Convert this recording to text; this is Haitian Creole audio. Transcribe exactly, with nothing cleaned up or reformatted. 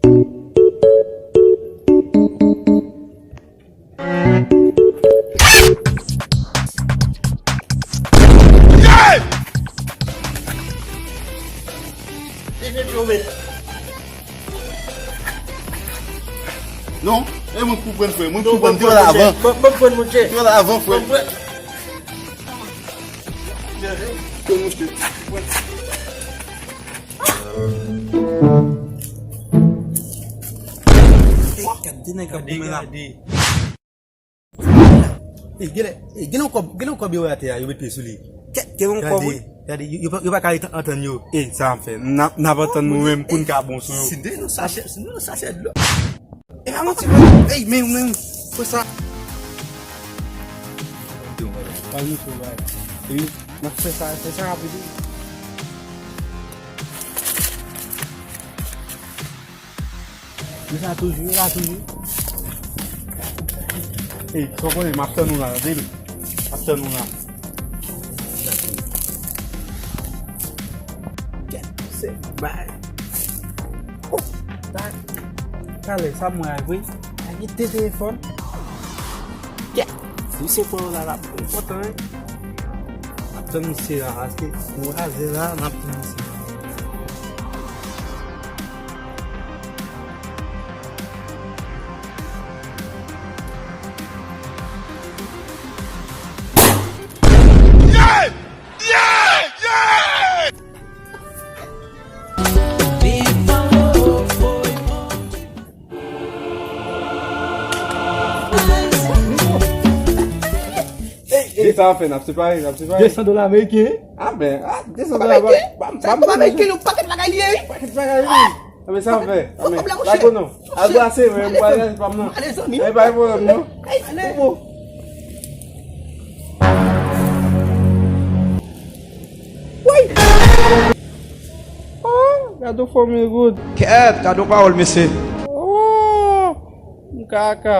Non, e mwen k pou pran frè, mwen k pou pran, m te wè l avan. Ban m pran, monchè. M te wè l avan, frè. Ban m pran. Pran, monchè. Gade nèg k ap goumen la. Ey, genlè, ey, genlè yon kòb, genlè yon kòb yo wè atè a, yo met pye sou li. Kèt, genlè yon kòb, wi. Gade, yo, yo pa, yo pa ka antann yo. Ey, sa n ap fè? N ap, n ap antann nou menm pou n ka bon sou yo. Si n te yon sachè, si n te yon sachè dlo. E pa manti, non. Ey, men, men, fè sa. Pa nou fè bagay. Wi, n ap fè sa, fè sa rapid, wi. Li la toujou, li la toujou. Ey, sa w konnen, m ap tann ou la, tande? M ap tann ou la. Kèt, se bay. Oh, ta, talè, sa m wè a vre. A gen de telefòn. Kèt, si se pran w la, l ap enpòtan, wi. N ap tann misye la, paske pou raze la, n ap tann misye. Ey, ey, sa w ap fè, n ap separe, n ap separe. De san dola ameriken, wi. A, men, a, de san dola, pa, pa, pa, pa, ameriken, yon pakèt bagay li ye, wi. Pakèt bagay, wi. A, men, sa w ap fè? A, men, lage w non. Al brase, men, m pral al pa m nan. Ale, zanmi. Ey, pa gen pwoblèm, non. Ey, ale. Bon. Woy! Oh, gade w fò men goud. Kèt, gade w pawòl, mesye. Oh, m kaka.